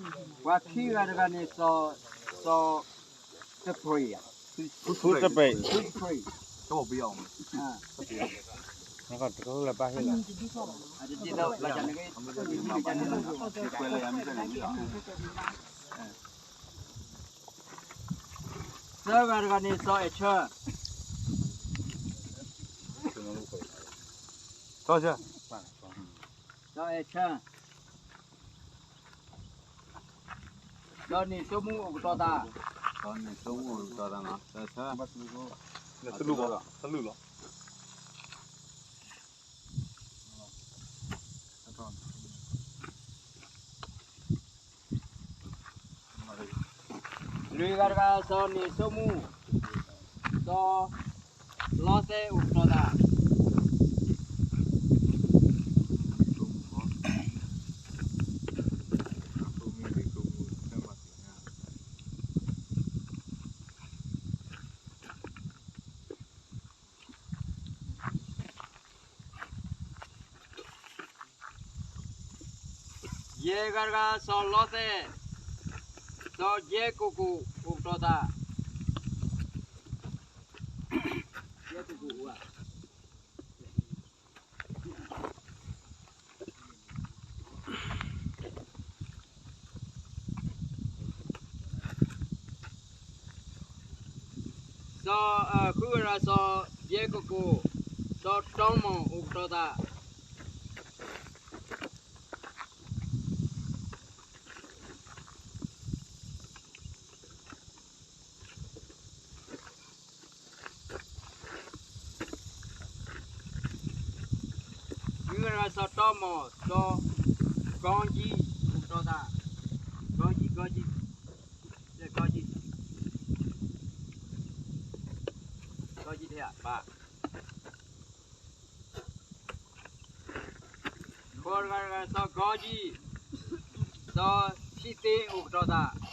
ပှၤခံဂၤတဂၤန့ၣ် စီၤ, စီၤ, တပြံၢ်ဧါ, ဖုတပြံၢ်, ဖုတပြံၢ်, တၢ်ကီတၢ်ခဲလၢဘၣ်ဟ့ၣ်လီၤ, သၢဂၤတဂၤန့ၣ် စီၤအဲၣ်ဆၢ, စီၤအဲၣ်ဆၢ စီၤန့ၢ်စိမူအိၣ်ကတီၤသး, စီၤန့ၢ်စိမူအိၣ်ကတီၤသး, တလူၢ်လီၤ, တလူၢ်လီၤ. လွံၢ်ဂၤတဂၤ စီၤန့ၢ်စိမူ, စီၤလီသဲအိၣ်ကတီၤသး. ယဲၢ်ဂၤတဂၤ စီၤလီသဲ, စီၤယဲၢ်ကိၣ်ကိၣ်အိၣ်ကတီၤသး, ယဲၢ်ကိၣ်ကိၣ်အိၣ်ဧါ. စီၤ, ဃုဂၤတဂၤ စီၤယဲၢ်ကိၣ်ကိၣ်, စီၤတီမီၢ်အိၣ်ကတီၤသး. မုၢ်ဂၤတဂၤ စီၤတီမီၢ်, စီၤကီကံ, အိၣ်ကတီၤသး, ကီကံ, ကီကံ, ကီကံ, ကီကံထဲဧါ, ဘၣ်. ဃိးဂၤတဂၤ စီၤကီကံ, စီၤဆံသ့အိၣ်ကတီၤသး.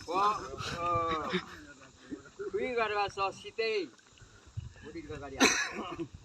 ခွံဂၤတဂၤ စီၤဆံသ့, အိၣ်ဒံးတဂၤဂၤဒံးဧါ.